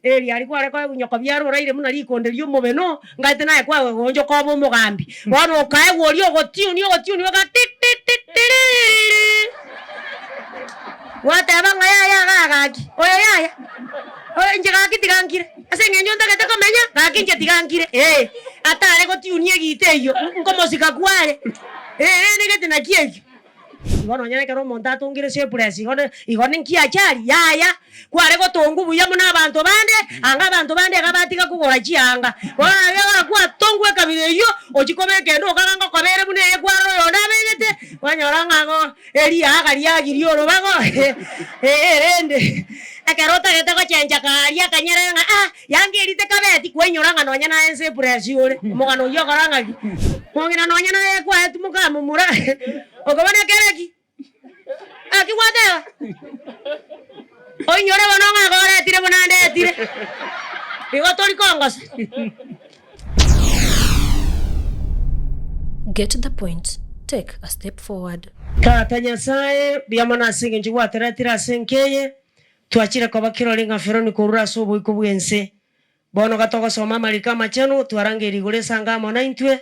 Erio aria kware koegwa nyoko biara oraire buna rikonde ri'omobeno, ngaete naye kwaegwa goonchoka obe omogambi. Bono okaegwa oria ogotiunia ogotiunia oka ti-ti-ti-tiriri. Gwateba ng'a yaya igaa gaki, oyo yaya, oyo inche gaki tiga nkire, ase eng'encho ntagete komenya, gaki inche tiga nkire, ee, atare gotiunia egita eyio, nkomosika kware, ee, rende gete naki ekio. Igo nonya nekero omonto atongire surplus igo ne igo ninki achari? Yaya, kware gotongwa buya buna abanto bande, anga abanto bande iga batiga kogora chianga. Bono naki ekero kwatongwa ekabira eyio, ochia kobeka ende okaga ngokoba ere buna eye kwarora oyonde abegete, kwanyora ng'a igo eriaga riagirie orobago ee rende ekero otagete gochencha karia akanyerere ng'a ah, yanga eria tekabeti, kwainyora ng'a nonya naye surplus ore, omogano oyio okora ng'aki? Mong'ina nonya naye kwaetwe mokamomura, okoba nekere ki? Naki gwateba? Oinyore bono ng'a koretire buna ndetire, igo tori kongosa. Get the point, take a step forward. Tata Nyasae, mbuya mono ase engencho gwatoretire ase enka eye, twachire koba kirori ng'a Feroni korure ase oboiko bw'ense. Bono gatogosoma amariko amachenu, twarangeria igoro esango amo naintwe,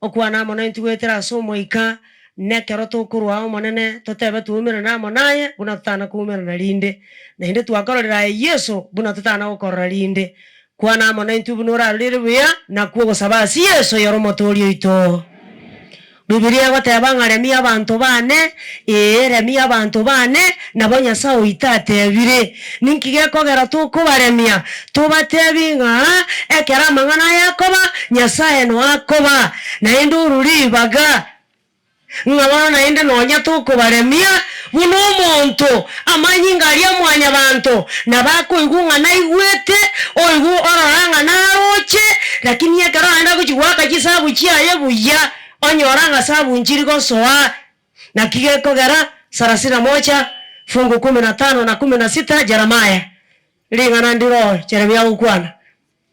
okwana amo naintwe goetera ase Omoika, na ekero tokorwa aa Omonene, totebe twaumerane amo naye buna totana koumerana rinde, naende twakororire aye Yeso buna totana gokorora rinde. Kwana amo naintwe buna orarorire buya, nakwo ogosaba ase Yeso oyore Omotooria oito. Bibilia egoteba ng'a remia abanto baane, ee, remia abanto baane, nabo Nyasae oito atebire. Ninki gekogera tokobaremia? Tobatebi ng'a ekero amang'ana aya akoba, Nyasae no akoba, naende oru ribaga, ng'a bono naende nonya tokobaremia buna omonto, amanyinga aria a mwanyabanto nabo akoigwa ng'a naigwete, oigwe orora ng'a naroche, lakini ekero naende agochia goaka chisabu chiaye buya, onyora ng'a sabu nchiri gosoa. Naki gekogera sarasini na moja fungu kumi na tano na kumi na sita Jeremiah, ring'ana ndiro Jeremia agokwana.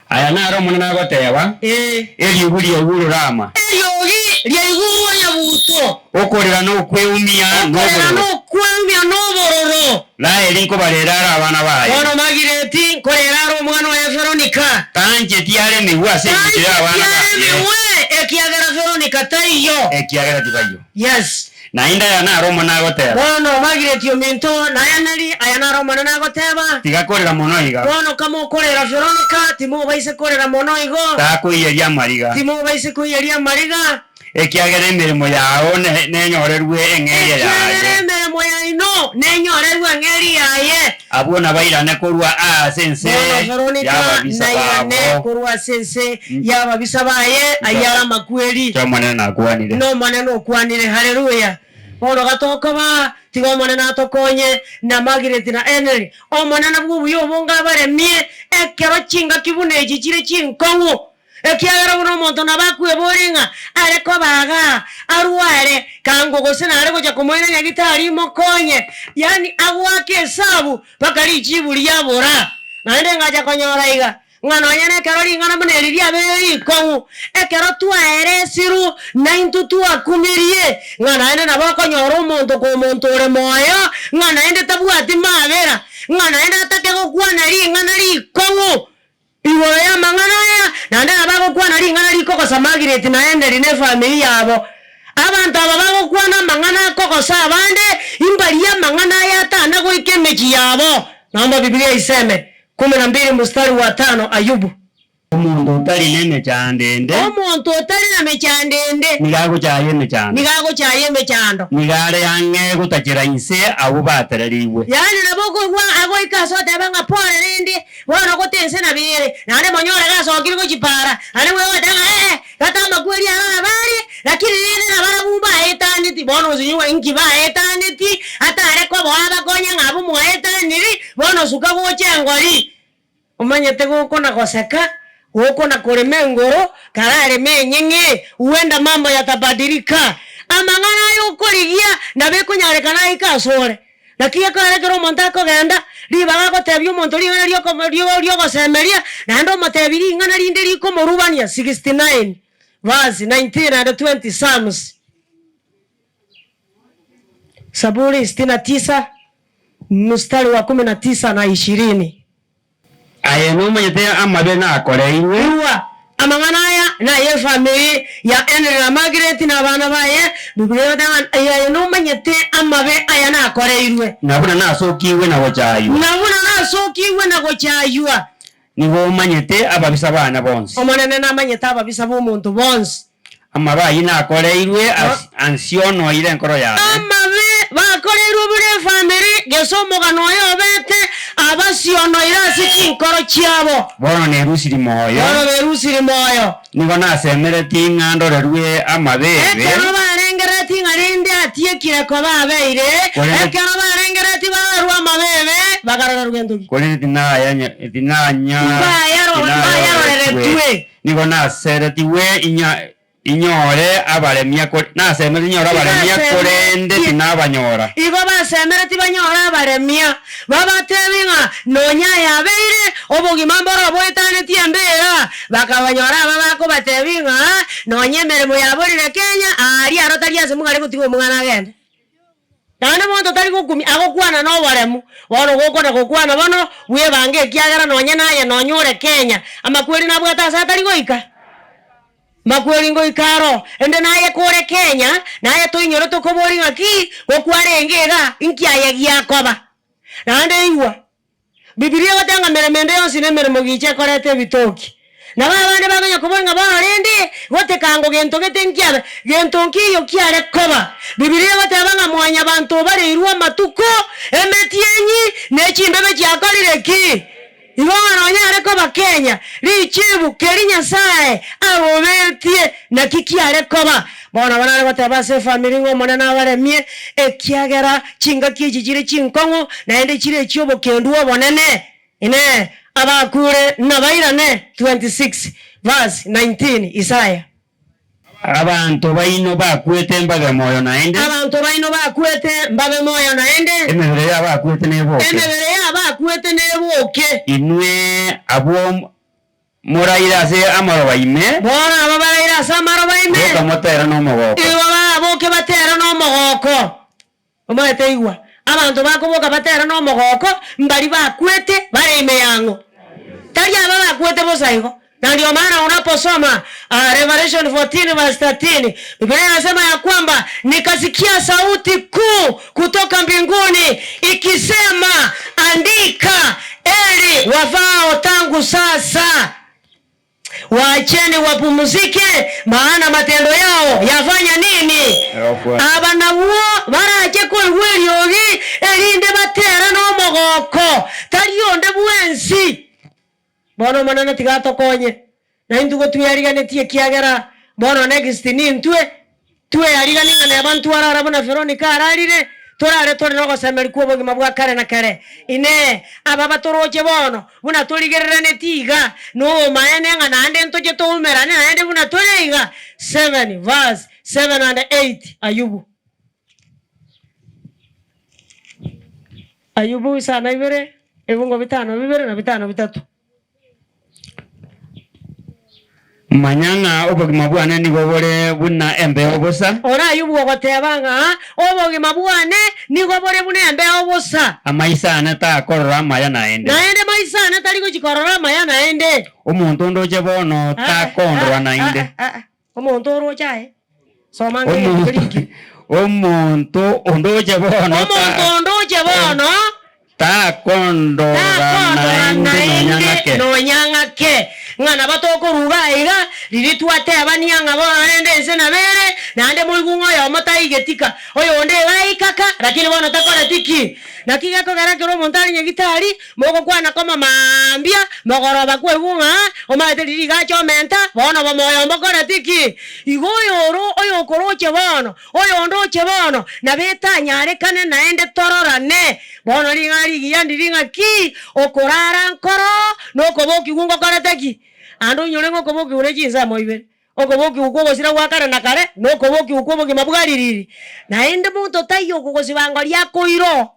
Aya naro Omonene agoteeba, Ee. Eriogi riaigurwe Rama. Eriogi riaigurwe Nyabuto. Okorera na okweumia Okorera nobororo. na okweumia nobororo. Raeli nkobarera are abana baye. Bono Magireti nkorera are omwana oye Veronika. Tancheti aremigwe ase engencho y'abana Tancheti baye. aremigwe ekiagera Veronika taiyo. Ekiagera tibaiyo. Yes. Naende aya naro Omonene agoteeba. Bono Margaret ominto, naye Nelly, aya naro Omonene agoteeba. Tiga korera mono iga. Bono kamokorera Veronica, timobaise korera mono igo. Takoiyeria amariga. Timobaise koiyeria amariga. Ekiagera emeremo yao nenyorerwe eng'eria yaye. Ekiagera emeremo yaino nenyorerwe eng'eria yaye. Abwo nabairane korwa ase ense Bono Veronica y'ababisa nairane babo. korwa ase ense y'ababisa baye, ayio are amakweri. Inche Omonene nakwanire. N'Omonene okwanire. Haleluya! Bono gatokoba, tiga Omonene atokonye, na Margaret na Henry. Omonene bw'obuya obonge abaremie, ekero chingaki buna echi chire chinkong'u. Ekiagera buna omonto nabo akweboria ng'a are koba igaa, arware, kango gose nare gocha komoira nyagitari imokonye, yaani agoake esabu mpaka richibu riabora. Naende ngacha konyora iga, ng'a nonya nekero ring'ana buna eri riabeire rikong'u, ekero twaeresirwe naintwe twakumirie, ng'a naende nabo okonyora omonto komonto ore moyo, ng'a naende tabwati mabera, ng'a naende atake gokwana ring'ana rikong'u. Igoro y'amang'ana aya, naende nabo agokwana ring'ana rikogosa Margaret na Henry na efamiri yabo. Abanto aba bagokwana amang'ana akogosa abande, imbarie amang'ana aya atana goika emechie yabo. Naomba Biblia iseme, kumi na mbili mstari wa tano, Ayubu. Omonto otari nemechando ende. Omonto otari na mechando ende. Nigo agochaya emechando. Nigo agochaya emechando. Nigo are ang'e gotachera inse abwo batererigwe. Yaani nabo okoigwa agoika ase oteba ng'a pore rende Bono gote ense nabo ere, naende monyore gasokire gochia para, naende mwegoteba ng'a ee, gata amakweri aro nabo are, lakini rende nabarabwo mbaetaneti. Bono osinyigwe inki baetaneti, atare koboa abakonya ng'a abwo mwaetaniri, bono suka gocha engori. Omanyete gokona goseka, gokona korema engoro, karareme enyeng'e, huenda mambo yatabadilika. Amang'ana aya okorigia nabo ekonyarekana aike asore. Naki gekogera ekero omonto akogenda, ribaga agotebia omonto ring'ana ri'okomo rio riogosemeria, naende omotebia ring'ana rinde rikomorubania, 69 verse 19 and 20 Psalms. Zaburi sitini na tisa mstari wa kumi na tisa na ishirini. Aye nomanyete amabe nakoreirwe. Igwa amang'ana aya nay'efamiri ya Henry na Margaret na abana baye, Biblia egoteba ng'a aye nomanyete amabe aya nakoreirwe. Na buna nasokigwe na gochaywa. Na buna nasokigwe na gochaywa. Nigo omanyete ababisa baane bonsi. Omonene namanyete ababisa b'omonto bonsi. Amabe ayio nakoreirwe ansionoire enkoro yane. Amabe bakoreirwe buna efamiri, gese omogano oye obete abasionoire ase chinkoro chiabo. Bono nerusiri moyo. Bono berusiri moyo. Nigo nasemeretie ng'a ndorerwe amabeebe. Ekero barengereretie ng'a rende atiekire koba abeire, ekero barengereretie barorerwe amabeebe, bakarorerwa gento ki? Korende tinayaroreretwe. Nigo naseretigwe inyore abaremia, nasemeretie inyore abaremia, korende tinabanyora. Igo basemeretie banyore abaremia, babateebie ng'a nonya ayabeire, obogima mboro boetanetie embeera. Bakabanyora aba bakobateebia ng'a nonya emeremo yaborire Kenya, aaria aro tari ase mong'are gotiga omong'ana agende. Naende monto tari gokumia, agokwana noboremu. Bono gokona gokwana bono, bwebange ekiagera nonya naye nonya ore Kenya, amakweri nabwate ase atari goika. Makweri ngoika aro, ende naye kore Kenya, naye toinyore tokoboria ng'aki gokwarenge iga, inki aye giakoba? Naende igwa, Bibilia egoteba ng'a meremo ende yonsi nemeremo gicha ekoreta ebitoki. Nabo abande bakonya kobora ng'a bono rende gotekango gento gete nkiabe, gento nkeiyo kiare koba. Bibilia egoteba ng'a mwanyabanto obareirwe amatuko, emetienyi, ne chimbebe chiakorire ki? Igo ng'a nonya are koba Kenya, richibu keri Nyasae arobetie naki kiare koba. Bono nabo nare goteba ase efamiri ng'a Omonene abaremie, ekiagera chingaki echi chire chinkong'u, naende chire echi'obokendu obonene. Inee! Abakure nabairane? 26 verse 19 Isaya. Abanto baino bakwete mbabe moyo naende. Abanto baino bakwete mbabe moyo naende. Emebere y'abakwete neboke. Emebere y'abakwete neboke. Inwe abwo moraire ase amaroba ime. Bono abwo baraire ase amaroba ime. Boka motere nomogoko. Igo baraboke batere nomogoko. Omanyete igwa, abanto bakoboka batere nomogoko, mbaria bakwete bare ime yang'o? Tari aba bakwete bosa igo. Na ndio maana unaposoma Revelation 14 verse 13, Biblia inasema ya kwamba nikasikia sauti kuu kutoka mbinguni ikisema, andika, heri wafao tangu sasa. Waacheni wapumzike, maana matendo yao yafanya nini? Aba nabwo barache koigwa eriogi, erinde batere nomogoko, tari onde bwensi. Bono Omonene tiga atokonye, na intwe gotweariganetie ekiagera bono next nintwe tweariganie ng'a neba ntwarara buna Veronica ararire, torare tore nogosemeria kw'obogima bwa kare na kare. Inee! Aba batoroche bono, buna torigererenetie iga, nobomaene ng'a naende ntoche toumerane naende buna tore iga? 7 verse 7 and 8 Ayubu. Ayubu isano ibere, ebungo bitano bibere na bitano bitato. Manya ng'a obogima bwane nigo bore buna embeo bosa. Ore Ayubu ogoteba ng'a obogima bwane nigo bore buna embeo bosa. Amaiso aane takorora amaya naende. Naende maiso aane tari gochia korora amaya naende. Omonto ondoche bono takondora naende. Omonto oroche aye, soma nkegencho keria inki. Omonto ondoche bono Omonto ondoche bono takondora takondora naende nonya naende ng'ake. nonya ng'ake. Ng'a nabo tokoruga aiga, riria twatebania ng'a bono rende ense nabo ere, naende moigwe ng'a oyomo taigetika, oyonde iga aikaka, lakini bono takoreti ki? Naki gekogera ekero omonto are nyagitari, Mogokwana koma mambia, mogoroba kwaigwa ng'a omanyete riria rigacha omenta, bono bomoyo mbokoreti ki? Igo oyoro oyokoroche bono, oyondoche bono, nabo etanyarekane naende tororane. Bono ring'ana rigiya ndiri ng'a ki? Okorara nkoro, na okobokigwa ngokorete ki? Ande oinyore ng'a okobokigwa ne chinsemo ibere, okobokigwa kw'ogosira gwa kare na kare, na okobokigwa kw'obogima bwa ririri. Naende monto taiyo okogosiba ngoria akoira oo.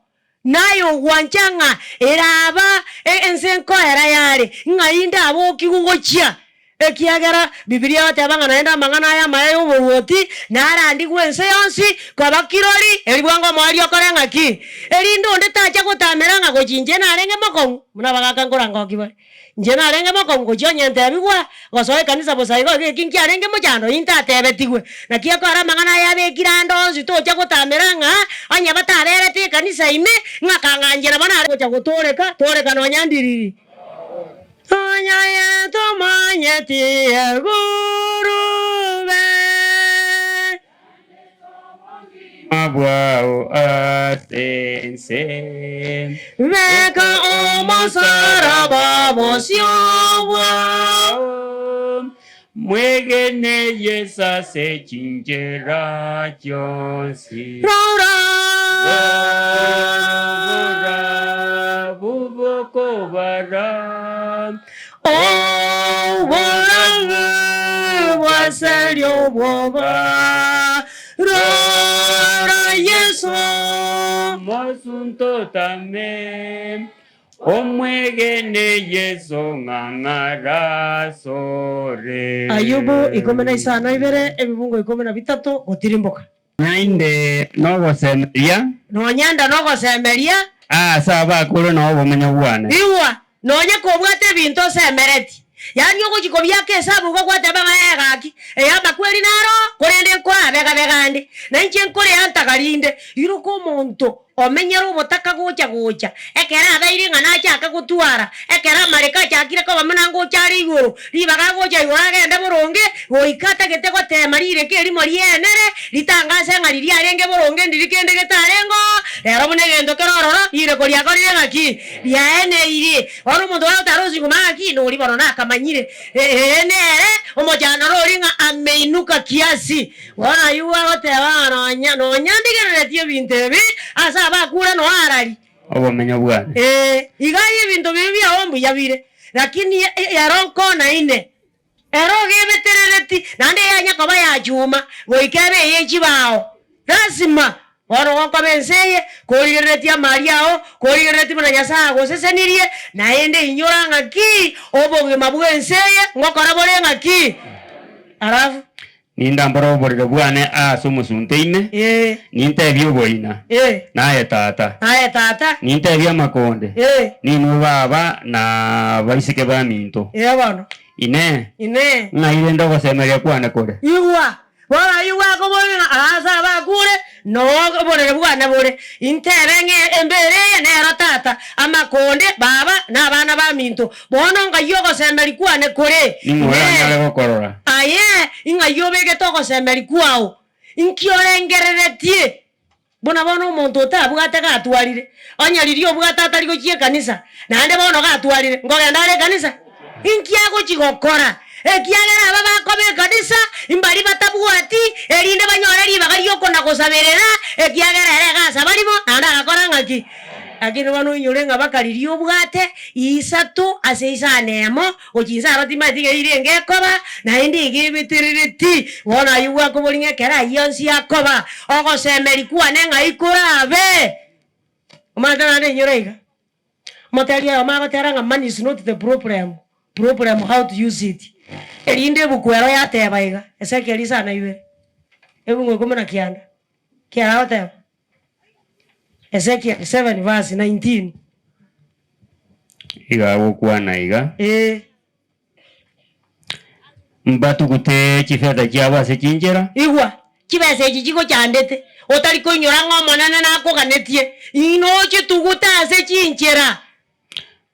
Naye ogwancha ng'a eraba ense nkoera yare, ng'ai ndabokigwe gochia? Ekiagera Bibilia egoteba ng'a naende amang'ana aya amaya y'oboruoti narandigwe ense yonsi koba kirori, eri bwango omoerio okore ng'aki? Erinde onde tacha gotamera ng'a gochia inche narenge mokong'u, buna abagaka nkorangoki bare. Inche narenge mokong'u gochia onye ntebigwa, gosoa ekanisa bosa igo iga eki nkiarenge mochando intatebetigwe. Naki ekero amang'ana aya abekire ande onsi tocha gotamera ng'a onye bataberete ekanisa ime, ng'a kang'anchera bono are gocha gotooreka, tooreka nonya ndiriri. Nonya aye tomanyeti egurube. Bwao ase ense. Beka omosaraba bosio bwao. Mwegene Yeso ase chinchera chionsi. Rora. Oborabu bokobara. Oborabu bwaseria obwoba, Rora Yeso. Mosunte otame, omwegene Yeso ng'a ng'arasore. Ayubu ikomi na isano ibere, ebibungo ikomi na bitato, gotirimboka. Naende nogosemeria. Nonya nda nogosemeria. Aase abakure noo obomenyo bwane. Igwa, nonya kobwate ebinto osemereti, yaani ogochia kobiaka esabu igo gwateba ng'a ee gaki, eye amakweri naro, korende nkorabega-bega ande, na inche nkorea ntagarinde. Iroka omonto omenyere obotaka gocha gocha, ekero abeire ng'a nachake gotwara, ekero amareko achakire koba buna ngocha are igoro, ribaga agocha igoro agende boronge, goika atagete goteema rireko erimo rienere, ritangase ng'a riria arenge boronge ndiri kende getarenge oo, rero buna egento kere ororo, rireko riakorire ng'aki? Riaeneiri. Bono omonto gagotara osinguma ng'aki? Nori bono nakamanyire, ee nere omochandano oria ng'a ameinuka kiasi. Bono ayio agoteba ng'a nonya nonya ndigereretie ebinto ebi ase abakure noa arari. Obomenyo bwane. Ee, iga aye ebinto biria biao mbuya bire, lakini ero nkonaine, ero ogebeterereti, naende eyanya koba ya chuma, goika ebe eye chibao. Lasima bono gokoba ense eye, korigereretie amari ao, korigereretie buna Nyasae agosesenirie, naende inyora ng'aki obogima bw'ense eye ngokora bore ng'aki. Alafu. Nindambore oborere bwane ase omosunte ime, nintebie oboina, Naye tata. Naye tata. Nintebie amakonde, Ninwe baba na abaiseke baminto. Ee bono. Inee! Inee! Ng'ai rende ogosemeria kwane kore? Igwa, bono ayio akoboria ng'a aase abakure, noo oborere bwane bore. Intebe ng'a embeera eye nero tata, amakonde, baba, na abana baminto. Bono ng'ai ogosemeria kwane kore? Ning'o oranyare gokorora? Aye, ing'ai obegete ogosemeria kwao? Inki orengereretie? Buna bono omonto otabwate gatwarire, onye riria obwate atari gochia ekanisa, naende bono gatwarire, nkogenda are ekanisa? Inki agochia gokora? Ekiagera aba bakoba ekanisa, imbaria batabwati, erinde banyore ribaga ri'okona-gosaberera, ekiagera ere egasaba rimo, naende agakora ng'aki? Lakini bono oinyore ng'a baka riria obwate isato ase isano emo, gochia inse aro timanyeti ng'a eira enge ekoba, naende iga ebeterereti. Bono ayio gwakoboria ng'a ekero ayio onsi akoba, ogosemeria kwane ng'ai korabe? Omanyete naende inyore iga, omotebia oyomo agotera ng'a money is not the problem, problem how to use it. Erinde ebuku ero yateba iga, Ezekiel isano na ibere, ebungo ikomi na kianda, kiara agoteba. Ezekiel 7 verse 19. Iga agokwana iga. Ee. Mbatugute chifeta chiabo ase chinchera. Igwa, chibesa echi chigochandete, otari koinyora ng'a Omonene nakoganetie, inochitugute ase chinchera.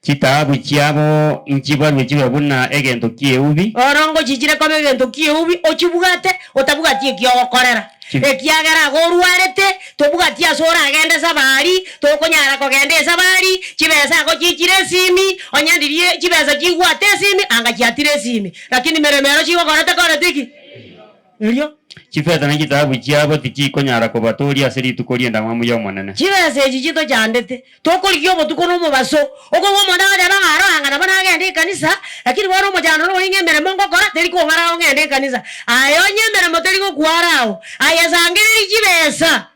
Chitaabu chiabo nchibarwe chibe buna egento ki'eubi. Bono ngochichire koba egento ki'eubi, ochibwate, otabwati eki ogokorera, ekiagera igo orwarete, tobwati ase oragende esabari, tokonyara kogenda esabari, chibesa igo chichire esimi, onye ndirie chibesa chigwate esimi, anga chiatire esimi, lakini meremo ero chigokorete koreti ki? Erio. Chifeta ne chitaabu chiabo tichikonyara kobatooria ase rituko ri'endamwamu y'Omonene. Chibesa echi chitochandete, tokorigia obotuko na omobaso. Okobua omonto agoteba ng'a aro anga nabo nagende ekanisa, lakini bono omochando nore ng'a emeremo ngokora teri kong'ara ao ng'ende ekanisa. Aye onye emeremo teri gokwara ao, aye sangereria chibesa.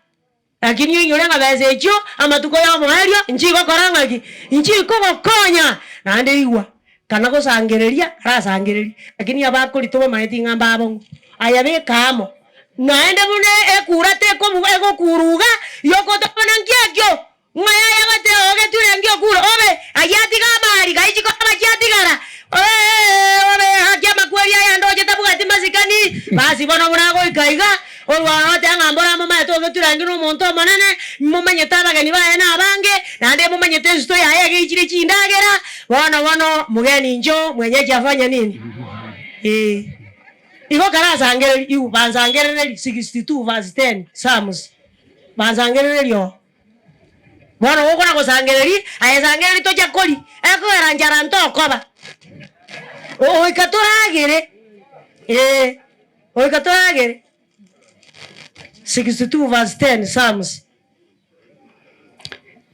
Lakini oinyore ng'a besa echio amatuko y'omoerio nchigokora ng'aki? Nchikogokonya. Naende igwa, kana gosangereria, arasangererie, lakini abakorito bamaeti ng'a mbabong'u. Aya beka amo. Naende buna ekura tekobu egokuruga, yokotabana nki ekio? Ng'a yaya goteba ogeture enki okure, obe ayio atiga amari, gai chikoba chiatigara, obe obe haki amakweri aya ndoche tabwati masikani. Basi bono buna agoika iga, orwa ororo oteba ng'a mbora momaete ogeture enki nomonto omonene, momanyete abageni baye nabange, naende momanyete esito yaye egeichire chindagera, bono bono mugeni incho mwenyeji afanye nini? Ee. Igo karasangereri, igu bansangerereri, 62 verse 10, Psalms, bansangerereri oo. Bono gokona gosangereria, aye sangereria tochia koria, ekogera nchara ntokoba. Goika toragere, ee, goika toragere. 62 verse 10, Psalms.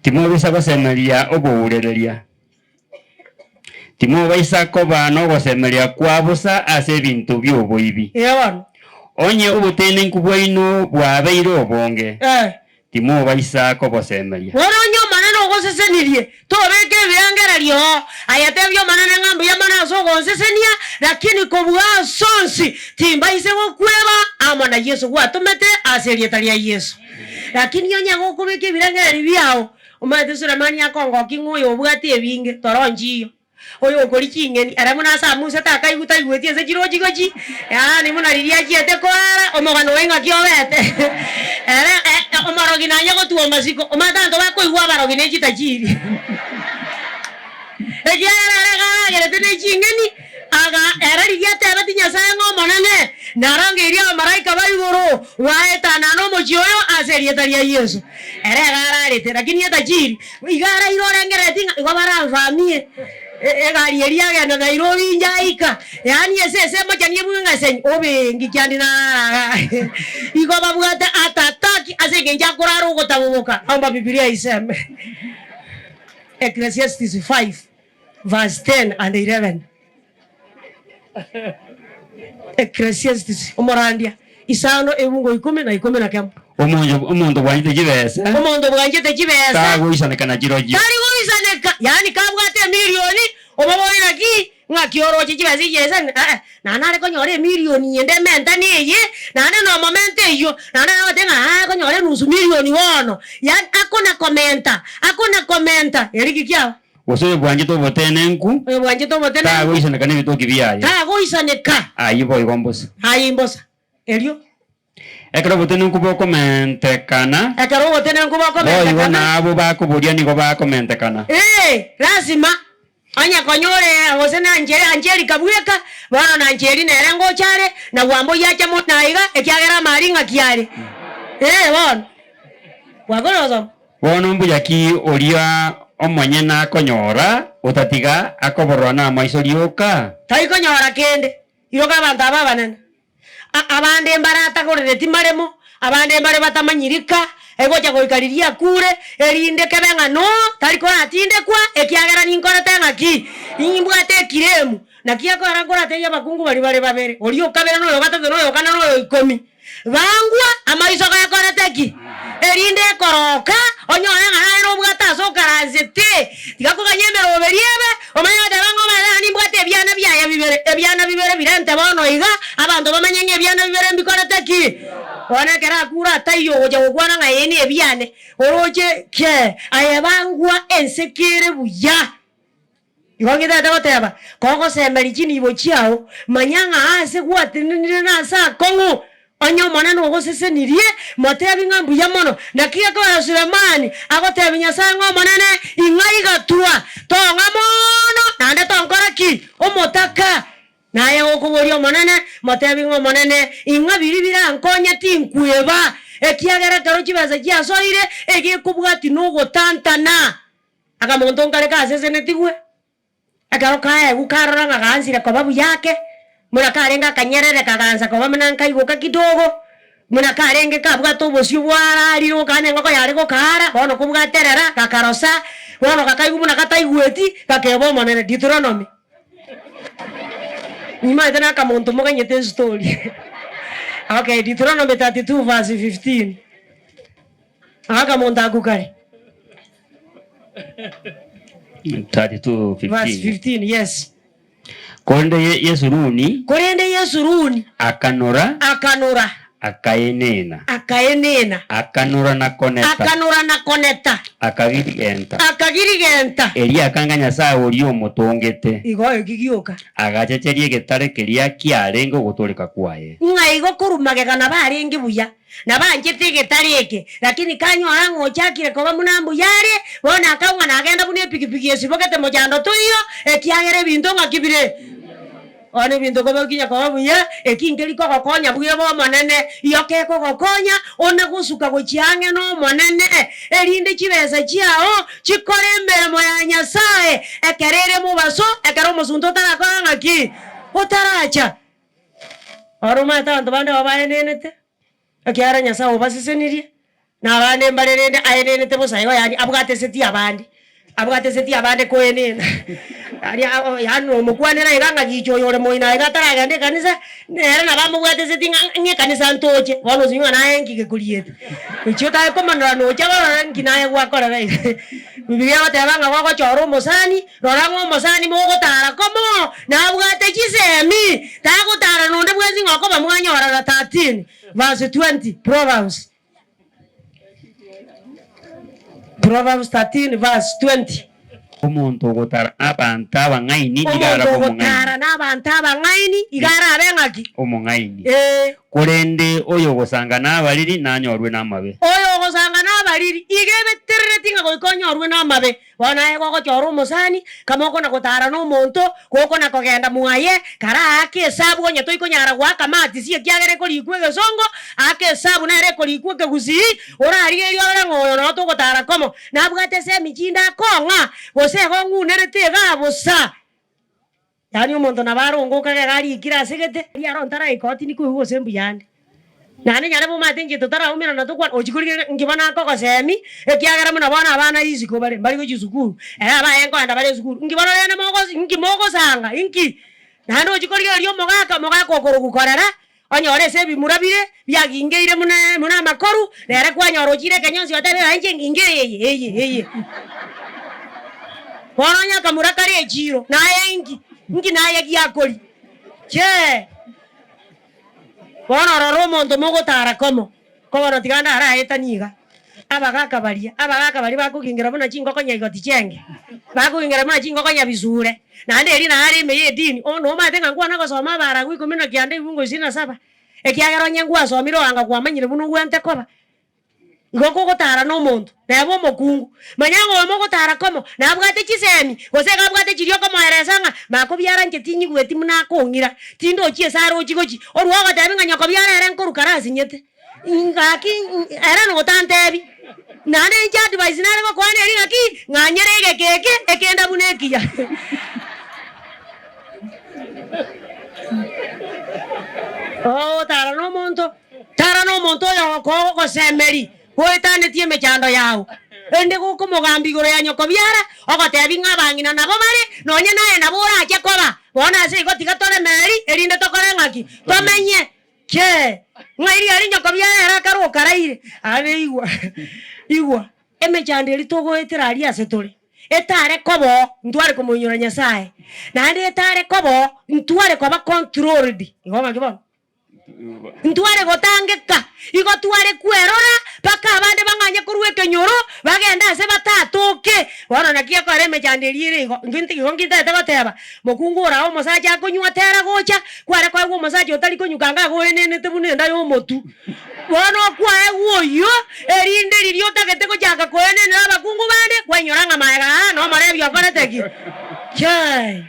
Timobaisa gosemeria obourereria, timobaisa koba nogosemeria kwa bosa ase ebinto bi'oboibi. Ee bono. Onye obotenenku bwaino bwabeire obonge, Eh. Timobaisa kobosemeria. Bono onye Omonene ogosesenirie, tobeka ebirengererio oo. Aye tebia Omonene ng'a mbuya mono ase ogonsesenia, lakini kobua ase onsi timbaise gokweba amo na Yeso gwatomete ase erieta ria Yeso. Lakini onye gokobeka ebirengererio biao, omanyete Sulemani akongokia ng'a oyo obwate ebinge, toronchiyo. Oyokoria ching'eni, ere buna ase Musa takaigwa taigweti ense chirochio gochi, yaani buna riria achiete korara, omogano oye ng'aki obete. Ere omorogi nanye gotua amasiko, omanyete abanto bakoigwa abarogi ne chitachiri. Ekiagera ere iga aragerete ne ching'eni, aga ere riria atebeti Nyasae ng'a Omonene, narangeirie abamalaika ba igoro, baetanane omochie oyo ase erieta ria Yeso. Ere iga ararete, lakini etachiri, iga araire orengerereti ng'a igo baramvamie, egari eria agenda Nairobi inche aika, yaani ase ase emochani ebwe ng'a senyi, obe kiande narara igaa. Igo babwate heart attack ase eng'encho akorara ogotaboboka. Omba Bibilia iseme Ecclesiastes 5 verse 10 and 11. Ecclesiastes, omorandia, isano ebungo ikomi na ikomi na kemo. Omonto omonto bwanchete chibesa. Omonto bwanchete chibesa. Tagoisaneka na chirochio. Tari goisaneka, yaani kabwate emilioni, omoborie naki, ng'aki oroche chibesa echi ese, eh, naende nare konyora emilioni ende ementane eye, naende nomomenta eyio, naende nare goteba ng'a aa konyora enusu milioni bono, yaani akona komenta, akona komenta, eriki kiabo. Gose oyobwanchete obotenenku. Oyobwanchete obotenenku. Tagoisaneka nebitoki biaye. Tagoisaneka. Ayio boigo mbosa. Ayio mbosa. Erio. Ekero obotenenku bokomentekana. Ekero obotenenku bokomentekana. Boigo na abwo bakoboria nigo bakomentekana. Ee, lasima. Onye konyore gose na Angelika bweka, bono na Ancheri nere ngocha are, na Wamboi ache mono aiga, ekiagera amari ng'aki are. Ee, bono. Gwakorire gosoma? Bono mbuya ki oria omonyene akonyora, otatiga akoborora namaiso rioka? Tari konyora kende. Iroka abanto aba abanene. Abande mbaratagorereti maremo, abande mbare batamanyiri ka, egocha goika riria akure, erinde kebe ng'a no, tari koratindekwa, ekiagera ninkorete ng'aki? Nimbwate ekiremu. Naki akogera nkoratebie abakungu baria bare babere, oria o kabere na oyo o gatato na oyo o kane na oyo o ikomi. Bangwa amaiso gakorete ki? Erinde ekoroka, onyore ng'a naye nobwate ase okaransete. Tiga koganya emeroberi ebe, omanye goteba ng'a omanyete ng'a nimbwate ebiana biaye bibere, ebiana bibere birente bono iga, abanto bamanye ng'a ebiana bibere mbikorete ki? Bono ekero akure ataiyo ogocha gokwana ng'a ee nebiane, oroche ki? Aye bangwa ense kere buya. Igo ng'itete goteba, Kogosemeria chinibo chiao, manya ng'a aase gwatenenire nase akong'u. Onye Omonene ogosesenirie, motebi ng'a mbuya mono. Naki gekogera Sulemani agotebia Nyasae ng'a Omonene, ing'a igatwa, tong'a mono, naende tonkora ki? Omotaka. Naye gokoboria Omonene, motebi ng'a Omonene, ing'a biria birankonye tinkweba, ekiagera ekero chibesa chiasoire, egekobwatia nogotantana. Akamonto nkare kasesenetigwe, ekero kaegwa karora ng'a gaansire koba buya ake, buna karenge akanyerere kagaansa koba buna nkaigoka kidogo, buna karenge kabwate obosio bwararire gokana engoko yare gokaara, bono kobwaterera, gakarosa, bono gakaigwa buna gataigweti, gakeba Omonene, Deuteronomy. Nimanyete na akamonto moganyete estori. Okay, Deuteronomy 32 verse 15. Akamonto akwo kare. 32:15. Verse 15, yes. Korende Ye- Yesuruni Korende Yesuruni akanora akanora. Akaenena. Akaenena. Akanora na koneta. Akanora na koneta. Akagirigenta. Akagirigenta. Erio akanga Nyasae oria omotongete. Igo eki gioka. Agachecheria egetare keria kiarenge ogotooreka kwaye. Ng'a igo korwa magega nabarenge buya, nabanchete egetare eke, lakini kanyora ng'a ochakire koba buna mbuya are, bono akagwa ng'a nagenda buna epigipigi esibogete mochando toiyo, ekiagera ebinto ng'aki bire. Bono ebinto kobokinya koba buya, eki nkeri kogokonya buya bw'Omonene, igo kekogokonya one gosuka gochia ang'e n'Omonene, erinde chibesa chiao chikore emeremo ya Nyasae ekero ere mobaso, ekero omosunte otarakora ng'aki? Otaracha. Oro omanyete abanto bande aba baenenete, ekiagera Nyasae obasesenirie, na abande mbare rende aenenete bosa igo yaani abwate eseti abande, abwate eseti abande koenena yaani yaani nomokwanera iga ng'a gicha oyo ore moino aiga ataragenda ekanisa, nere nabo amobwate eseti ng'a ng'a ekanisa ntoche, bono osinywe ng'a naye nki gekoriete. Ochio otake komanora nocha barore nki naye gwakorera iga. Bibilia egoteba ng'a gogochora omosani, rora ng'a omosani mogotara komo, nabwate chisemi, tagotara nonde bwensi ng'a okoba mwanyorana 13 verse 20 Proverbs. Proverbs 13 verse 20. Omonto ogotara nabanto abang'aini nigo Omonto arabe ogotara omong'aini. nabanto abang'aini iga arabe ng'aki? Omong'aini. Ee. Korende oyogosanga nabariri nanyorwe namabe. Oyogosanga nabariri iga ebeterereti ng'a goika onyorwe namabe. Bono aye gogochora omosani, kama okona gotara nomonto, gokona kogenda mwaye, karaake esabu onye toikonyara goaka amatisi ekiagera ekorikwa egesongo, aka esabu nere ekorikwa ekegusii, orarigererie orore ng'a oyo noo togotara komo, nabwate esemi chinde akong'a, gose igo ng'unerete igaa bosa. Yaani omonto nabo arongokaga iga arikire ase gete, riria aro ntaraika oo tindikoigwa gose mbuya ande. Naende nyare bomanyete inche totaraumerana tokwane, ochia korigereria nki bono akogosemi, ekiagera buna bono abana isiko bare, mbari gochia sukuru, ere abaye nkoenda bare esukuru, nki bono rende mogosi nki mogosanga inki? Naende ochia korigereria omogaka, omogaka okorokwa korera, onyore ase ebimura bire, biagingeire buna buna amakoru, nere kwanyora ochire ekenyonsi otebe ng'a inche nginge eye eye eye. Bono onye akamura kare echiro, naye inki? Inki naye giakori? Chee! Bono rora omonto mogotara komo, ko bono tiga ndaraetanie iga. Abagaka baria, abagaka baria bakogingera buna chingoko nyaigoti chenge, bakogingera buna chingoko nyabisure, naende erio nare ime y'edini, oh nomanyete ng'a nkwana gosoma abaragwa ikomi na kianda ebungo isini na saba, ekiagera onye ngwasomire oanga kwamanyire buna ogwente koba. Igo kogotara nomonto, neba omokungu, manya ng'a oyo mogotara komo, nabwate chisemi, gose iga abwate chiria okomoeresa ng'a makobiara inche tinyigweti buna akong'ira, tindochi ase arochi gochi, orwa ogotebi ng'a nyokobiara ere nkorwa kare asinyete, ngaki ere notantebi, naende inche advice nare gokwana eri ng'aki, ng'anyere egeka eke, ekenda buna ekiya. Ogotara nomonto. Tara nomonto oyogokoa ogosemeria goetanetie emechando yao, erinde gokomogambia igoro ya nyokobiara, ogotebi ng'a abang'ina nabo bare, nonya naye nabo orache koba. Bono ase igo tiga toremererie, erinde tokore ng'aki? Tomenye. Kee, ng'ai riari nyokobiara ere akare okaraire? Abe igwa, igwa, emechando eria togoetera aria ase tore, etare koba oo, ntware komoinyora Nyasaye, naende etare koba oo, ntware koba controlled. Igo ng'aki bono? Ntware gotangeka, igo tware kwerora mpaka abande bang'anye korwa ekenyoro, bagende ase batatoke. Bono naki ekora emechando eria ere igo, intwe igo nkintaete goteba, mokungu ore aa omosacha akonywa tera gocha, kware koegwa omosacha otari konywa kanga agoenenete buna enda y'omotu. Bono okwaegwa oyio, erinde riria otagete gochaka koenenera abakungu bande, kwainyora ng'a magega aa nomorebi okorete ki? Chai!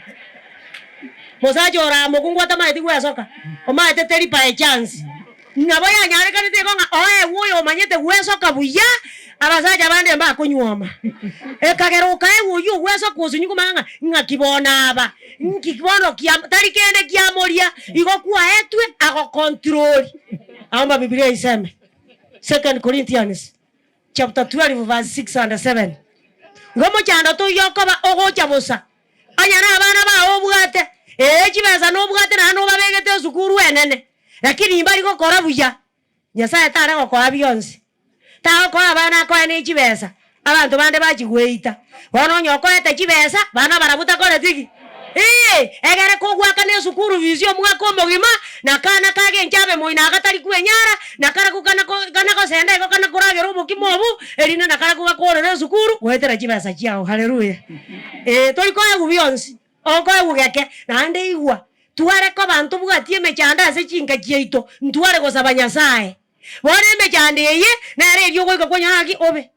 Mosacha ore aa mokungu atamaeti gwesoka, omaete teri by chance. Nabo yanyarekanete igo ng'a oegwe oyo omanyete gwesoka buya, abasacha bande mbakonyuoma. Ekagera okaegwa oyio ogwesoka osinyu komanya ng'a ng'aki bono aba, nki bono kia tari kende kiamoria, igo kwaetwe agocontrol. Naomba Bibilia iseme, Second Corinthians chapter 12 verse 6 and 7. Igo mochando toiyo okoba ogocha bosa. Onye nabana bao obwate, ee, chibesa nobwate naende nobabegete esukuru enene, lakini mbari gokora buya. Nyasaye tare gokoa bionsi. Tagokoa abana akoe ne chibesa, abanto bande bachia goeita. Bono onye okoete chibesa, bana barabwo takoreti ki? Ee, egere kogoakana esukuru fees omwaka omogima, na kana kagenche abe moino agatari kwenyara, na karaku kana ko kana gosenda igo kana koragera obokima obu, erinde na karaku gakorere esukuru goetera chibesa chiao. Haleluya! Ee, tori koegwa bionsi, okoegwa geke, naende igwa, tware koba ntobwati emechando ase chinka chiaito, ntware gosaba Nyasaye. Bono emechando eye, nere eria ogoika kwanyora ng'aki obe.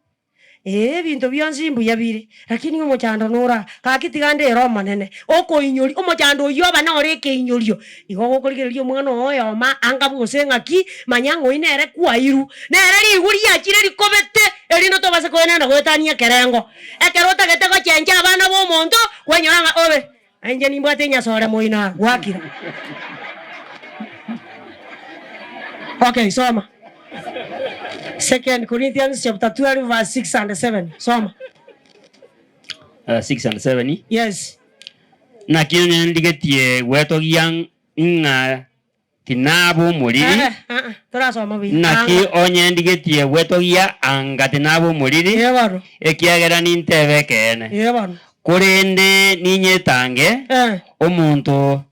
Ee, ebinto bionsi mbuya bire, lakini omochando noro aa. Gaki tiga ndere Omonene, okoinyoria, omochando oyio oba nore ekeinyorio. Igo gokorigereria omwana oo oyomo anga gose ng'aki, manya ng'a oyio nere kwairwe, nere ribu riachire rikobete, erinde tobase koenena goetania ekerengo. Ekero otagete gochencha abana b'omonto, kwanyora ng'a obe, Inche nimbwate enyasore moino aa, gwakire. Okay, soma. Second Corinthians chapter 12 verse 6 and 7. Soma. 6 and 7. Yes. Naki onye ndigetie gwetogia ng'a tinaba omoriri, Eh, eh, eh, torasoma buya. naki Anga. onye ndigetie gwetogia anga tinaba omoriri, Ee bono. ekiagera nintebe ekeene. Ee bono. Korende ninyetange, Eh. omonto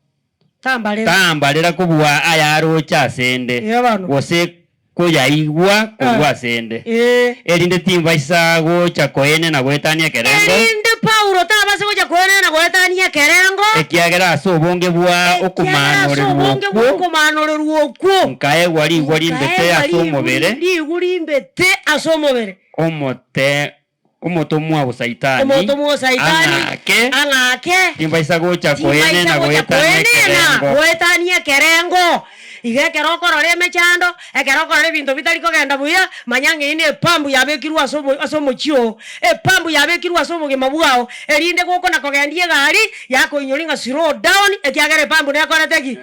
Tambarera. tambarera kobua ayaroche asende, Ee bono. gose koyaigwa korwa Eh. asende, Ee. erinde timbaisa gocha koenena goetania ekerengo, Erinde Paulo tabase gocha koenena goetania ekerengo, ekiagera ase obonge bwa ekiagera ase okomaanorerwa obonge okwo bw'okomaanorerwa okwo, nkaegwa rigwa rimbete nkaegwa ase rigu omobere, rigu rimbete ase omobere. omote omotomwa o Saitani, Omotomwa o Saitani, ang'ake, ang'ake, timbaisa gocha timbaisa koenena gocha goetania koenena ekerengo. goetania ekerengo. Iga ekero okorora emechando, ekero okorora ebinto bitari kogenda buya, manya ng'a eyio na epambu yabekirwe ase obo ase omochie oo, epambu yabekirwe ase obogima bwao, erinde gokona kogendia egari, yakoinyori ng'a slow down, ekiagera epambu nekorete ki?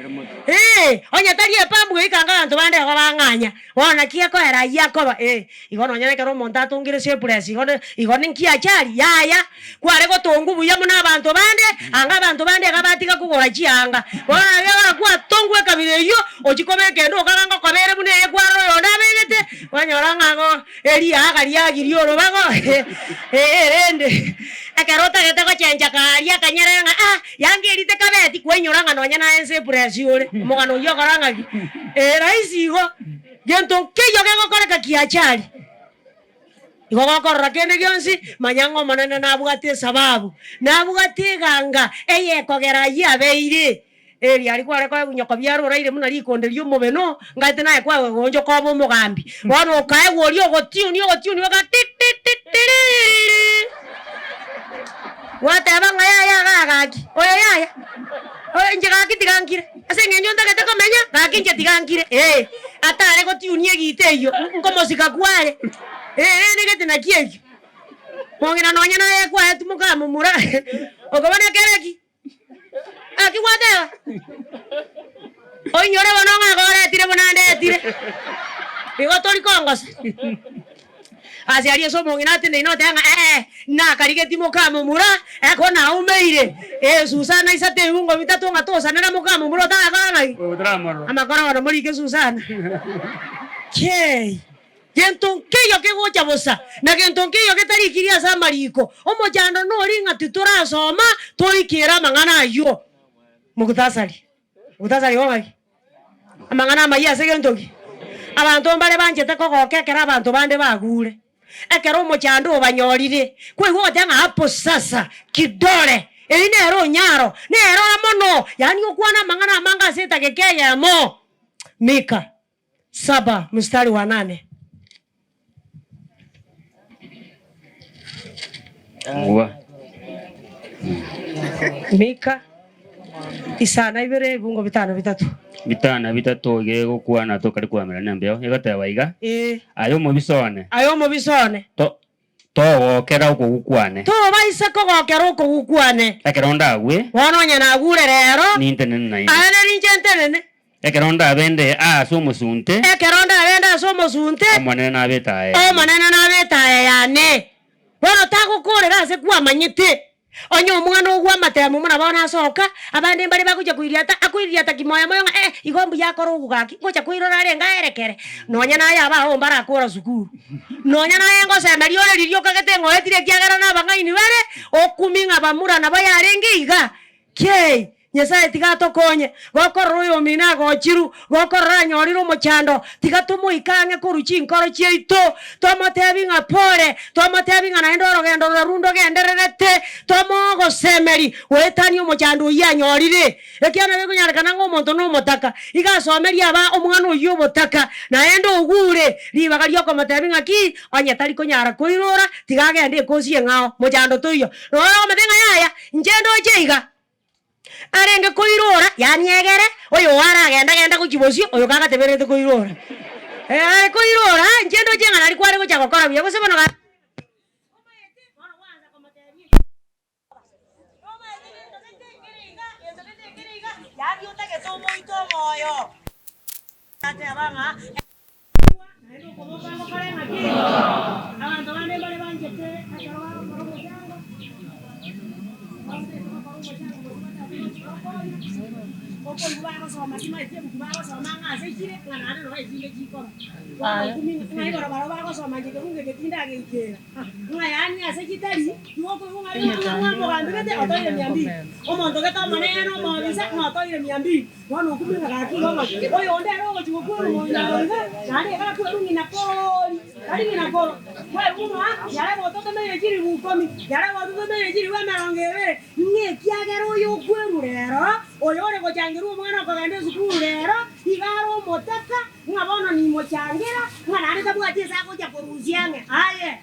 Ee, onye tari epambu eyio kanga abanto bande igo bang'anya. Bono naki ekoera ayio akoba? Ee, igo nonya nekero omonto atongire surplus igo ne igo ninki achari? Yaya, kware gotongwa buya buna abanto bande, anga abanto bande iga batiga kogora chianga. Bono naki ekero kwatongwa ekabira eyio, ochia kobeka ende okaga ngokoba ere buna eye kwarora oyonde abegete, kwanyora ng'a igo eriaga riagirie orobago ee rende ekero otagete gochencha karia akanyerere ng'a ah, yanga eria tekabeti, kwainyora ng'a nonya naye nse epress ore, omogano oyio okora ng'aki? Ee rahisi igo, gento nkeiyo kegokoreka kiachari. Igo gokorora kende gionsi, manya ng'a Omonene nabwate esababu, nabwate eganga eyekogera ayio abeire. Erio aria kware koegwa nyoko biara oraire buna rikonde ri'omobeno, ngaete naye kwaegwa goonchoka obe omogambi. Bono okaegwa oria ogotiunia ogotiunia oka ti-ti-ti-tiriri. Gwateba ng'a yaya igaa gaki, oyo yaya, oyo inche gaki tiga nkire, ase eng'encho ntagete komenya, gaki inche tiga nkire, ee, atare gotiunia egita eyio, nkomosika kware, ee, rende gete naki ekio. Mong'ina nonye naye kwaetwe mokamomura, okoba nekere ki? Naki gwateba? Oinyore bono ng'a goretire buna ndetire. Igo tori kongosa. Ase aria ase omong'ina ateneine oteba ng'a ee, nakarigetie mokamomura, eko naumeire. Ee, Susana isato ebiungo bitato ng'a tosanera mokamomura otarakora ng'aki? Amakora bono morike Susana. Kei! Gento nkeiyo kegocha bosa, na gento nkeiyo getarikirie ase amariko. Omochando nori ng'a titorasoma toikere amang'ana ayio. Mukhtasari. Mukhtasari igo ng'aki? Amang'ana amayia ase gento ki? Abanto mbare banchete kogoka ekero abanto bande bagure. Ekero omochando obanyorire, kwaigwa ogoteba ng'a hapo sasa kidole, eyio nere onyaro, nerora mono, yaani okwana amang'ana amange ase etageka eyemo. Mika. Saba, mstari wa nane. Ng'ua. Mika isano ibere ebungo bitano bitato. Bitano bitato iga egokwana tokari koamerana embeo, egoteba iga, Ee. Aye omobisa one, Aye omobisa one. to- togokera okogwa kwane. Tobaisa kogokera okogwa kwane. Ekero ndagwe. Bono onye nagure rero. Nintenene naende. Aye nerinche ntenene. Ekero ndabe nde aase omosunte. Ekero ndabe nde ase omosunte. Omonene nabe etaaya yane. Omonene nabe etaaya yane. Bono tagokoorera ase kwamanyete. Onye omwana ogwa amatemo buna bono asoka, abande mbare bagochia koiriata, akoiriata kimoyo moyo ng'a eh, igo mbuya akore ogo gaki, ngocha koirora arenge aerekere. Nonya naye abao mbarakora sukuru. Nonya naye ngosemeria ore riria okagete ng'a oetire ekiagera na abang'aini bare, okumia ng'a bamura nabo yarenge iga. Kei! Nyasae tiga atokonye, gokorora oyomino agochirwe, gokorora anyorire omochando, tiga tomoike ang'e korwa chinkoro chiaito, tomotebi ng'a pole, tomotebi ng'a naende orogendo rorarwo ndogendererete, tomoe ogosemeri goetania omochando oyio anyorire. Ekiagera nabo ekonyarekana ng'a omonto nomotaka, iga asomerie aba omwana oyio obotaka, naende ogure ribaga riokomotebi ng'a ki, onye tari konyara koirora, tiga agende ekosi eng'ao, mochando toiyo. Nonya okomotebia ng'a yaya, inche ndoche iga. Arenge koirora, yaani egere, oyo oo aragenda genda gochia bosio, oyo kagatebererete koirora. Eh, are koirora, inche ndoche ng'a nari kware gocha gokora buya, gose bono ga. Ng'a yaani ase chitari, igo okoigwa ng'a ring'ana ng'a omogambi gete otoire mia mbili, omonto gete omonene omobisa ng'a otoire mia mbili, bono okumia ng'a gaki igo ng'aki. Oyonde ere ogochia gokwerwa omong'ina oro iga, naende iga akwerwa ng'ina kori, tari ng'ina koro. Kwerwa ng'a yarebe ototomeire chilifu ikomi, yarebe ototomeire chilifu emerongo ebere, ng'a ekiagera oyo okwerwa rero, oyo ore gochangerwa omwana okogenda esukuru rero, iga are omotaka, Ng'a bono nimochangera, ng'a naende tabwati ase agocha korusia ang'e aye.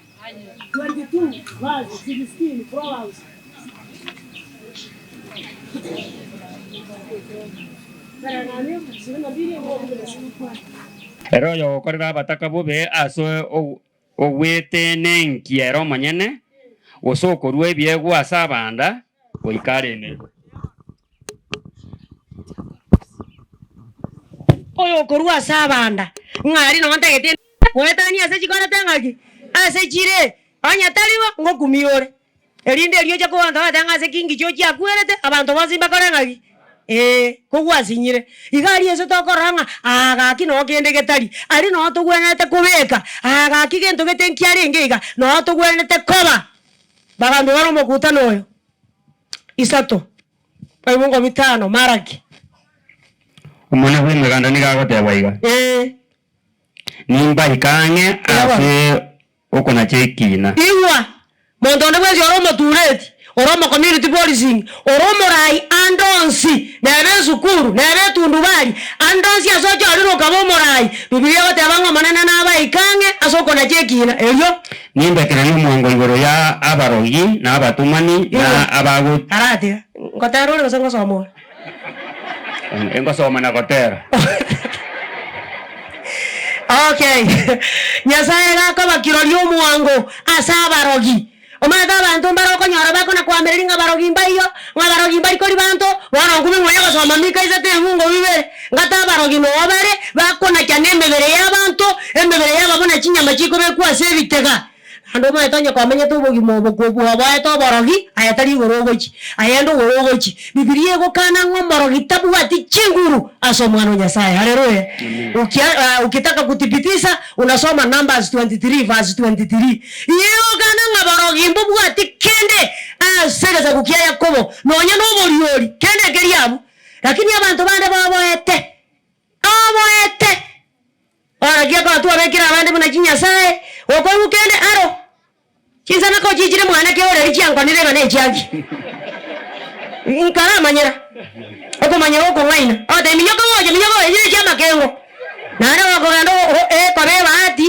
22 verse 16 Proverbs. Ere oyogokorera abataka bobe ase ogwetenenkia ere omonyene, gose okorua ebiegwa ase abanda, goika aremerwe. Oyokorua ase abanda, ng'a aria noo ntagete goetania ase chikorete ng'aki? Ase chire, onye tari bo, ngokumia ore. Erinde erio oche koba abanto bagateba ng'a ase ki ngichi ochiakwerete, abanto bonsi mbakore ng'aki? Ee, kogwasinyire. Iga aria ase tokorora ng'a aa gaki noo kende getari, aria noo togwenerete kobeka, aa gaki gento gete nkiarenge iga, noo togwenerete koba. Bagambi bare omokutano oyo, isato. Ebibungo bitano, Malaki. Omonene bw'Emeganda nigo agoteba iga, Ee. Nimbaike ang'e ase okonacha ekiina. Igwa, monto onde bwensi ore omotureti, ore omocommunity policing, ore omorai ande onsi, nebe esukuru, nebe etundubari, ande onsi ase ochorire okaba omorai, Bibilia egoteba ng'a Omonene nabaike ang'e ase okonacha ekiina. Erio. Nimbekererie omwango igoro ya abarogi, na abatomani, na abago. Aratiga, ngotera ore gose ngosoma ore? Ngosoma na gotera. Okay. Nyasaye gakoba kirori omwango ase abarogi. Omanyete abanto mbare okonyora bakona koamereria ng'a barogi mbaiyo, ng'a barogi mbari kori banto, bono nkube ng'onya gosoma Mika isato ebungo bibere, ngate abarogi noo bare, bakonachana emebere y'abanto, emebere yabo buna chinyama chikobekwa ase ebitega. Naende omanyete onye kwamenyete obogima obo kobua oboete oborogi, aye tari igoro ogochia, aye ndogoro ogochia. Bibilia egokana ng'a omorogi tabwati chinguru ase Omwana o Nyasaye. Haleluya! Ukia ukitaka kuthibitisha unasoma Numbers 23 verse 23. Iga ng'a borogi mbobwati kende ase egesaku kia Yakobo, nonya noboriori, kende nkeri abwo. Lakini abanto bande baoboete, oboete. Orokia koba twabekire abande buna chinyasae, okoigwa kende aro. Chinsanako chiichire mwane keoreri chiankonire iga nechiaki. Nkaramanyera okomanyera okong'aina, ogoteba minyoka gocha, minyoka gocha, echi nechiamakengo. Naende gokogenda ekoba ebahati,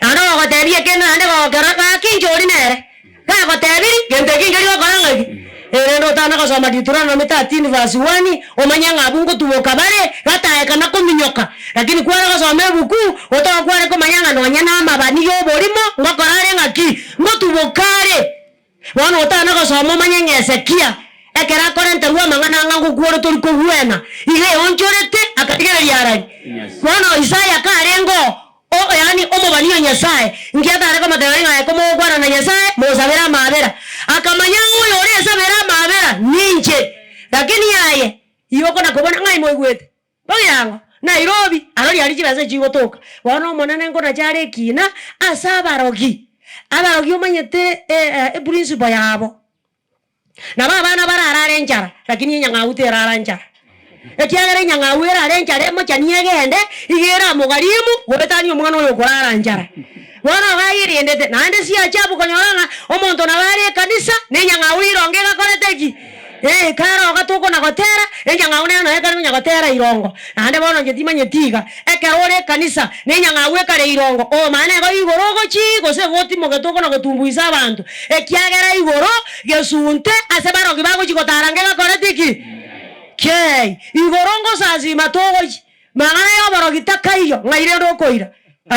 naende gogotebia ekende naende gogokera gaki inche oria nere, gagotebiri gento eki nkeri gokora ng'aki? Erende otana gosoma Deuteronomy 13 verse 1, omanye ng'a abwo ngotuboka bare, gataeka na kominyoka. Lakini kware gosoma ebuku, otoka kware komanya ng'a nonya na amabani y'oborimo ngokora are ng'aki? Ngotuboka are. Bono otana gosoma omanye ng'a Hezekia, ekero akorenterwa amang'ana ang'a ngokwore tori kogwena, iga eonchorete akarigereria arari. Bono Isaya karenge oo, o, yaani omobani o Nyasae, nki atare komotebia ng'a aye komogokwana na Nyasae, mosabere amaabera. Akamanya ng'a oyo ore esabere amaabera ninche. Lakini aye, igo okona kobona ng'ai moigwete. Bogirango, Nairobi, aro riaria chibesa chigotoka. Bono Omonene nkonache are ekina ase abarogi. Abarogi omanyete eprinciple yabo. Nabo abana bararare enchara, lakini enyang'au terara enchara. Ekiagera enyang'au erare enchara emochani egende, iga eramogharimu goetania omwana oyo okorara nchara. Bono iga ayerendete, naende si ajabu konyora ng'a omonto nabo are ekanisa, na enyang'au irongo egakorete ki? Ee, kare iga tokona gotera, enyang'au nero noyo ekare konya gotera irongo. Naende bono inche timanyeti iga, ekero ore ekanisa, na enyang'au ekare irongo, omanye nigo igoro ogochii gose igo otimogete okona gotumbuisa abanto, ekiagera igoro gesunte ase barogi bagochia gotara ngegakoreti ki? Kei, igoro ngosasima togochia, mang'ana y'oborogi takaiyo, ng'ai rende okoira?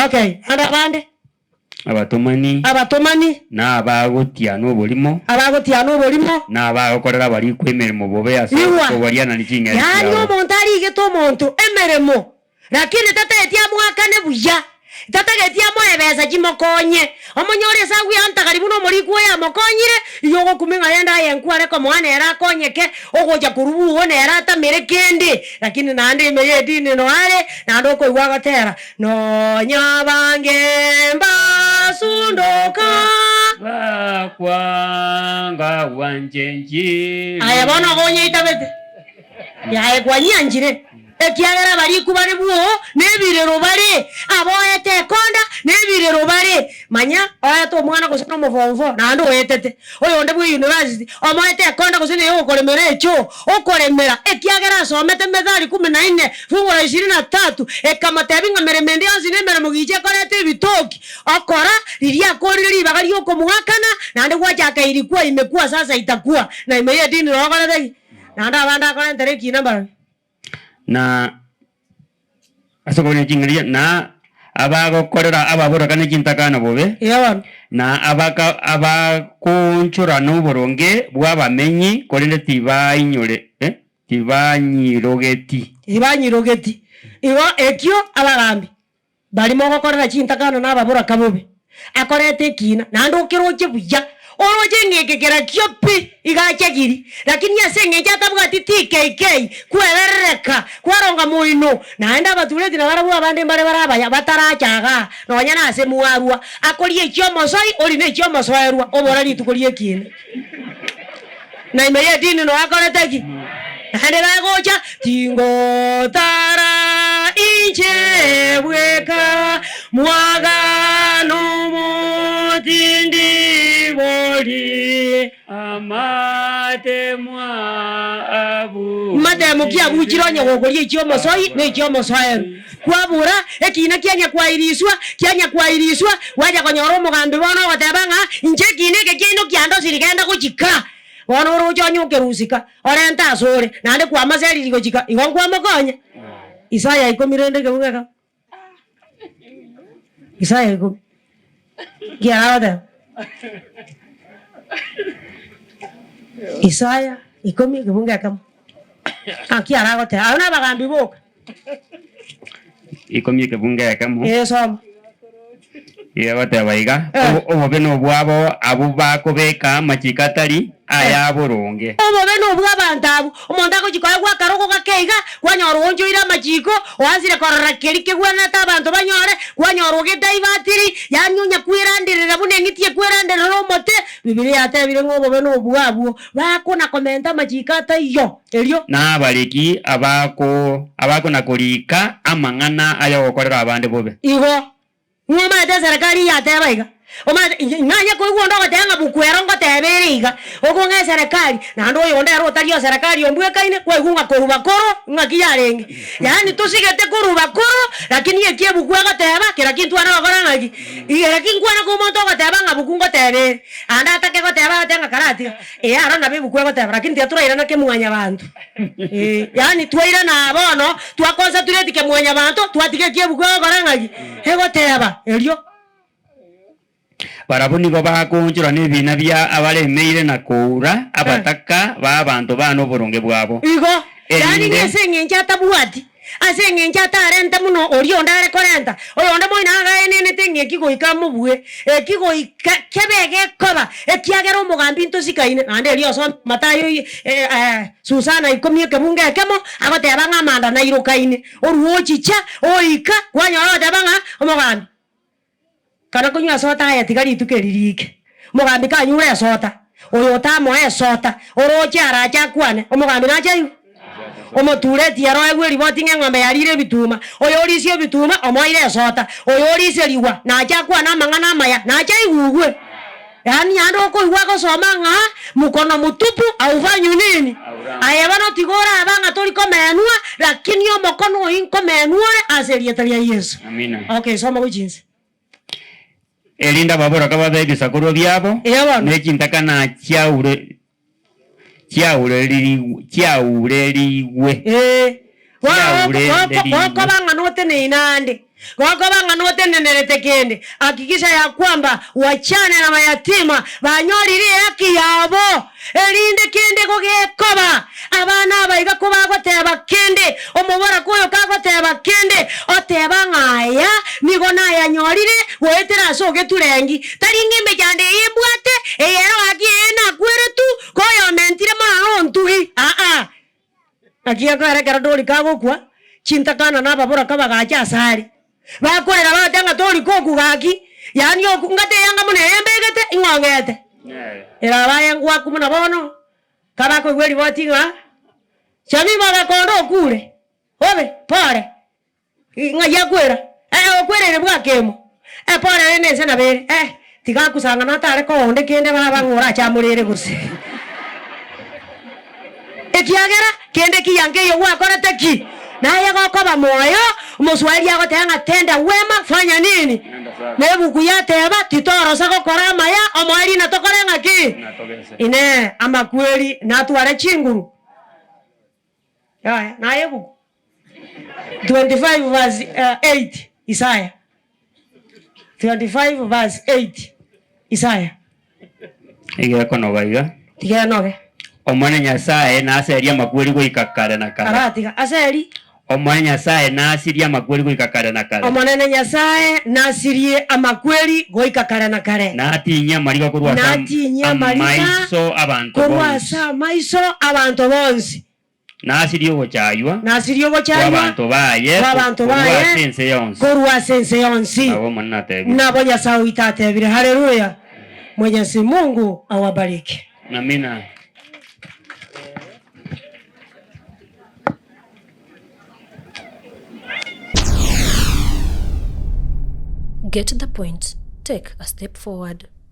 Okay, ande abande? Abatomani. Abatomani. Na abagotiana oborimo. Abagotiana oborimo. Na abagokorera abarikwa emeremo bobe ase Igwa. okobarianani ching'encho Yaani chiabo. omonto arigete omonto emeremo, lakini tatageti amoakane buya, tatageti amoe ebesa chimokonye. Omonyore ase agweantagari buna omorikwa oyo amokonyire, igo ogokumia ng'a rende aye nkware komoa nere akonyeke, ogocha korwa bugo nere atamere kende. Lakini naende ime y'edini noare, naende okoigwa agotera, Nonya abange mbasundoka. Bakwanga gwancha enchiri. Aye bono igo onyeitabete, yaye kwanyianchire, ekiagera abariku bare bwoo nebirero bare, aboete ekonda nebirero bare. Manya, oete omwana gose nomofomfo, naende oetete oyonde bwe university, omoete ekonda gose neye ogokoremera echoo, okoremera, ekiagera asomete Methali kumi na inne, fungu la ishirini na tatu, ekamotebia ng'a meremo ende yonsi nemeremo gicha ekoreta ebitoki, okora riria akorire ribaga riokomoakana, naende gwachaka irikwa ime kwa sasa itakua, na ime yedini noo okorete ki? Naende abande akorentera ekina mbarabwo. Na ase okoboria ching'encho na abagokorera ababoraka ne chintakana bobe, na abaka abakoonchorana oboronge bw'abamenyi, korende tibainyore tibanyirogeti. Tibanyirogeti. Igo ekio abagambi Baria mogokorera chintakana na ababoraka bobe, akorete ekiina, naende okeroche buya, oroche ng'a eke kerakio pi, iga achagiri, lakini ase engencho atabwati TKK, kweberereka, kwaronga moino, naende abatureti nabarabwo abande mbare bare abaya bataracha igaa, nonya nase mwarwa, akoria echi'omosoi, oria nechi'omosoerwa, obora rituko ri'ekiina. Na ime y'edini noyo akorete ki? Naende gagocha, Tingotara inche bweka, mwagano omotindi bori. Amatemwa abuchire. Matemo ki abuchire onye gokoria echi'omosoi na echi'omosoeru? Kwabura, ekiina kianya kwairiswa, kianya kwairiswa, gwacha konyora omogambi bono ogoteba ng'a inche ekiina eke kiaino kiandosiri genda gochika. Bono oroche onye okerusika, orente asore, naende kwamaseriri gochika, igo nkwamokonya. Isaya ikomi rende ekebugu ekemo. Isaya ikomi. Nki aragoteba? Isaya ikomi ekebungo ekemo. Naki aragoteba? Abwo nabagambi boka. Ikomi ekebungo ekemo. Ee, soma. Egoteba iga, Eh. Obo- Obobe nobwabo abwo bakobeka amachiko atari aya boronge. Obobe nobw'abanto abwo, omonto agochia koegwa akarogo gake iga, kwanyora oonchoire amachiko, oansire korora keria kegwenerete abanto banyore, kwanyora ogedaivatiri, yaani onya kweranderera buna eng'iti ekweranderera omote. Bibilia yatebire ng'a obobe nobwabwo, bakona komenta amachiko ataiyo. Erio. Na abariki abako abakona-korika amang'ana ay'ogokorera abande bobe. Igo, ng'o omanyete eserekari eyateba iga? Omanyete, inche nanye koigwa onde ogoteba ng'a buku ero ngoteba ere iga, okwo ng'a eserekari, naende oyonde ere otari oserekari ombwekaine, kwaigwa ng'a korwa bakoro ng'aki yarenge. Yaani tosigete korwa bakoro, lakini eki ebuku egoteba, kera ki ntwana gokora ng'aki? Kera ki nkwana kwa omonto ogoteba ng'a buku ngoteba ere, ande atake goteba agoteba ng'a karatiga. Ee, aro nabo ebuku egoteba, lakini tiga torairana kemwanyabanto. Ee, yaani twairana aa bono, twa concentrate kemwanyabanto, twatiga eki ebuku egokora ng'aki? Egoteba. Erio. Barabwo nigo bakoonchorana ebiina bia abaremeire na koura abataka b'abanto baane oboronge bwabo. Igo, yaani Erinde. ng'a ase eng'encho atabwati, Ase engencho atarente buna oria onde are korenta, oyonde moino agaenenete ng'a eki goika amobue, eki goika kebe egekoba, ekiagera omogambi ntosikaine. Naende erio osome Matayo Susana ikomi ekebungo ekemo, agoteba ng'a amanda nairokaine, orue ochicha, oika, kwanyora ogoteba ng'a omogambi. Kana konywa esota aye tiga rituko eri riike. Omogambi kanyure esota. Oyo otamoa esota, oroche arache akwane, omogambi nache aigwe? Omotureti ere oegwe eriboti ng'a eng'ombe yarire ebituma, oyo orisia ebituma omoeire esota, oyo orisia rigwa nache akwane amang'ana amaya, nache aigugwe. Yaani naende okoigwa agosoma ng'a mkono mtupu haufanyi nini? Aye bono tiga oraba ng'a tori komenwa, lakini omokono oyio nkomenwa ore ase erieta ria Yeso. Amina. Okay, soma gochia inse. Erinde ababoraka babe ebisakorwa biabo, Eeh bono. ne chintakana chiaure chiaurerigwe. Ee, bono Chiaurerigwe. gokoba ng'a noteneine ande, gokoba ng'a notenenerete kende, hakikisha ya kwamba wachane na mayatima banyorire ehaki yabo, erinde kende gogekoba, abana aba iga kobagoteba kende, omoboraka oyo kagoteba kende, oteba ng'a aya nigo nayanyorire goetera ase ogeturengi, Tari ng'a emechando eye embwate, eye ero gaki eye nakweretwe, koyomentire mono nontugi, aa. Naki ekegoera ekero Dorika agokwa, chintakana na ababoraka bagacha asare, bakorera bagoteeba ng'a Dorika okwo gaki, yaani okwo ngate eyanga buna eye mbegete, ing'ong'ete. Eraba aye ngwaku buna bono, kabakoigwa eriboti ng'a Shamima ogekonda okure, obe, pore. Ng'ai akwera? Ee, okwereire bwakemo. Ee, pore ere nense nabo ere. Ee, tiga akusang'ana atare koa onde kende baba ng'a orache amorere gose. Ekiagera kende kiya nkeiyo gwakorete ki? Naye gokoba moyo, omoswahili agoteba ng'a tenda wema fanya nini? Na ebuku yateba titorosa gokora amaya, omoerio natokore ng'aki? Inee, amakweri natware chinguru? Yaya, naye ebuku 25 verse 8 Isaya 25 verse 8 Isaya. Iga ekonoga iga. Tiga enoge. Omonene Nyasae naserie amakweri goika kare na kare. Aratiga aseri. Omonene Nyasae nasirie amakweri goika kare na kare. Omonene Nyasae nasirie amakweri goika kare na kare. Natinyie amariga korwa ase Natinyie amariga amaiso 'abanto korwa bonsi. ase amaiso 'abanto bonsi. Nasirie ogochaywa Nasirie ogochaywa kw'abanto baye kw'abanto korwa baye ase ense yonsi. korwa ase ense yonsi. Nabo Omonene atebire. Nabo Nyasae oito atebire. Haleluya! Mwenyezi Mungu awabariki. Amina. Get the point, take a step forward.